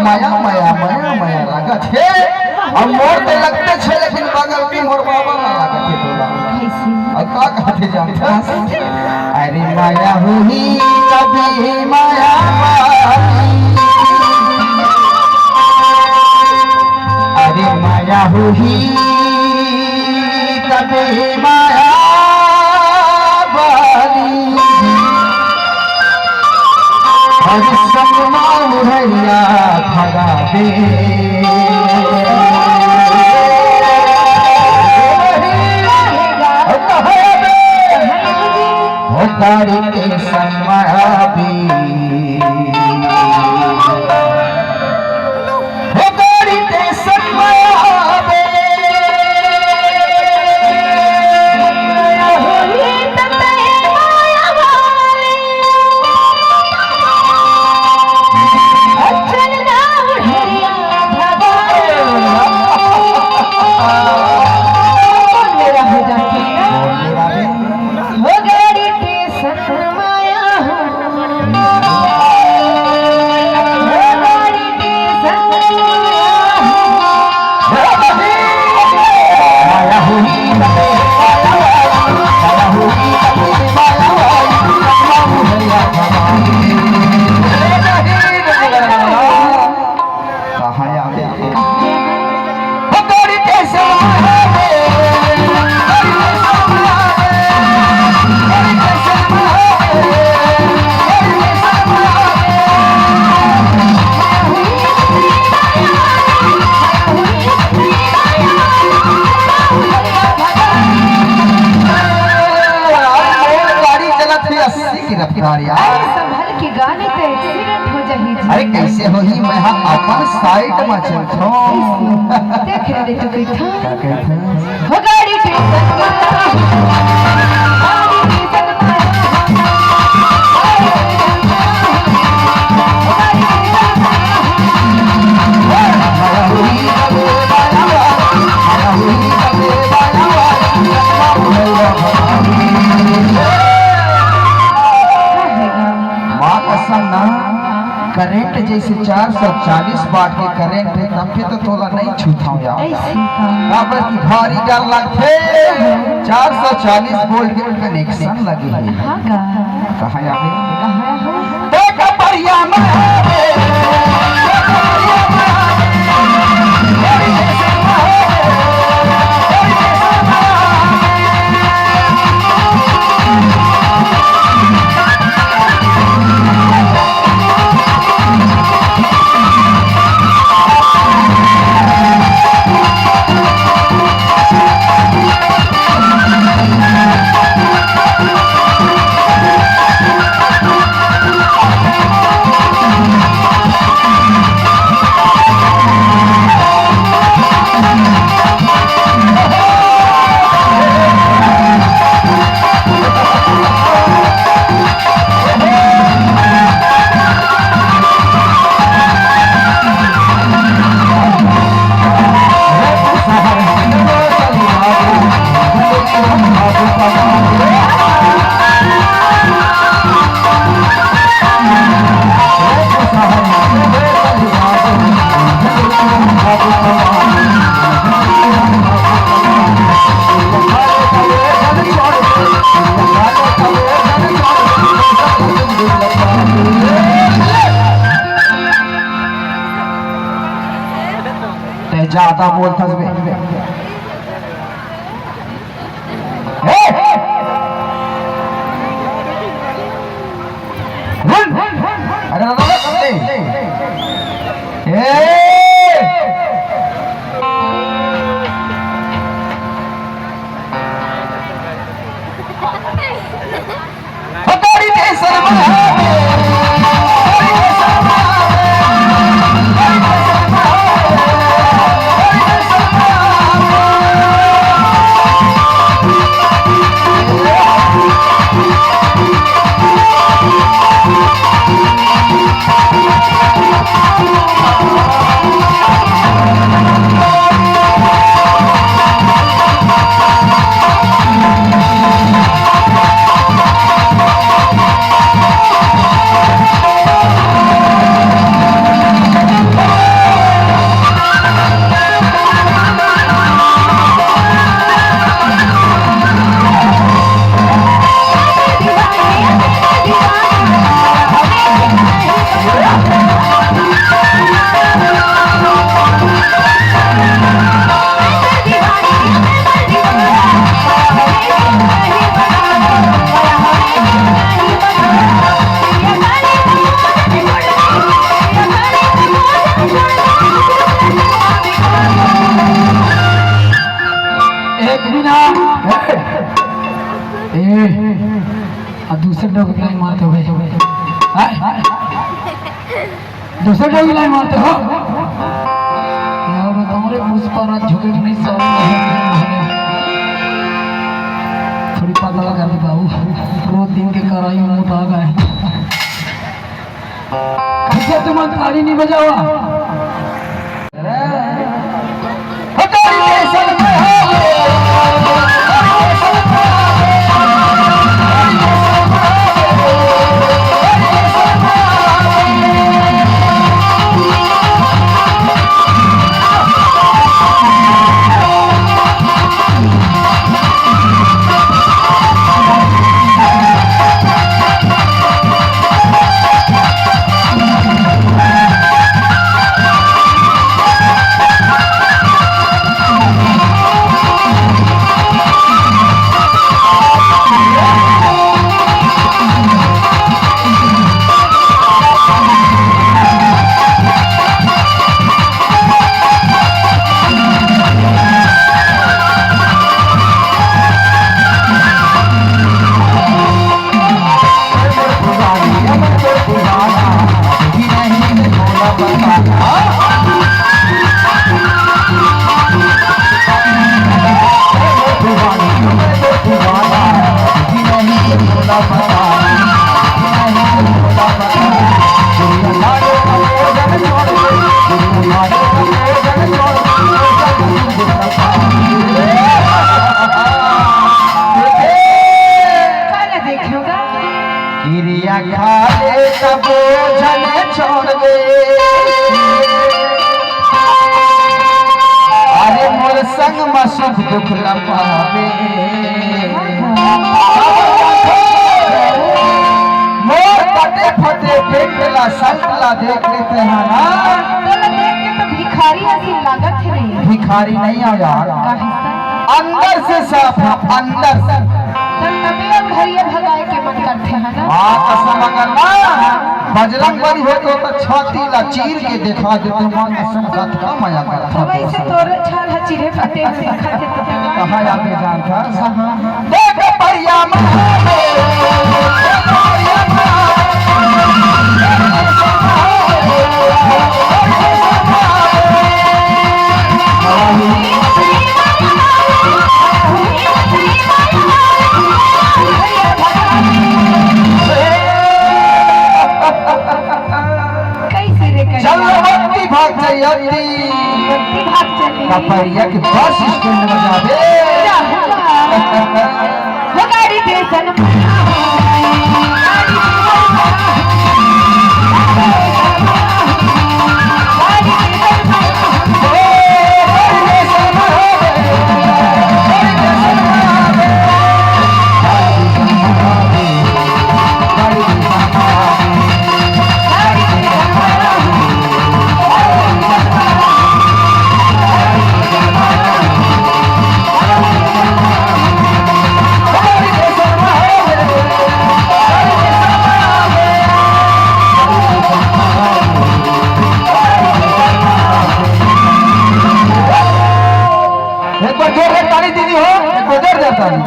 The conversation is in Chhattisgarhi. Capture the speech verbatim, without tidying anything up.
मया मया मया मया लागत हे। अब मोर तो लगते छे, लेकिन बगल के मोर बाबा ला लागत हे तोला। कैसे? अब का कहथे जानथस? अरे मया होही तभे मया पाही। अरे मया होही तभे मया पाही। अरे संग मा उड़ैया भगाबे। ओ गाड़ी के संग मा आबे। ओ गाड़ी के संग मा आबे। कहाँ आवे? गाड़ी चलत हे अस्सी की रफ्तार यार। अरे संभल के गाड़ी तो एक्सीडेंट हो जाही जी। अरे कैसे होही, मैं हा अपन साइड में चलथों। देख ले तो कहिथों। का कहिथों? हो गाड़ी के संग मा, गाड़ी के संग मा, गाड़ी के संग मा। माँ कसम ना, करंट जैसे चार सौ चालीस वाट के करंट हे, तब के तो तोला नहीं छूथों यार। ऐसे का? काबर कि भारी डर लगथे, चार सौ चालीस वोल्ट के कनेक्शन लगे हे। हाँ का? कहाँ आवे? कहाँ आवे? देख परिया में आवे। तैं ज्यादा बोलथस बे। ए! रुक! अरे, रुक, रुक, रुक, ए! ए! ए, ए, आ दूसर डौकी line मारत हो बे। हाँ? दूसर डौकी line मारत हो। यार, बताओ रे, पुष्पा राज झुके कि नहीं, साले? थोड़ी पता लगा दे बाबू, रोज दिन के कराई में मोटा गए। अच्छा, तुम ताली नहीं बजावा। काला देखोगा? किरिया खा ले तबो झन छोड़बे। अरे मोर संग म सुख दुख ल पाबे। मोर कटे फटे पेट ला, शर्ट ला देख लेते हैं ना। तोला देख के तो भिखारी असी लागत हे रे। भिखारी नहीं हो यार, काहे से? अंदर से साफ है, अंदर से। तब तबे अब घरिया भगाए के मन करथे, है ना? हाँ, कसम अगर ना बजरंग बली हो तो, तो छाती ला चीर के दिखा दे, तो मन कसम का मया करता। तो वैसे तोरे छाल ह चिरे फटे में दिखा दे तो। कहाँ जाके जानता? हाँ, हाँ। देख परिया में। कैसे रे करिया? चल रे बत्ती भाग जाई, अत्ती। बत्ती भाग चली। कपरिया के बस स्टैंड में जाबे। जाहूँगा। वो गाड़ी दे सन। एक बार जोर से ताली दीजिए हो, एक बार जोर से ताली।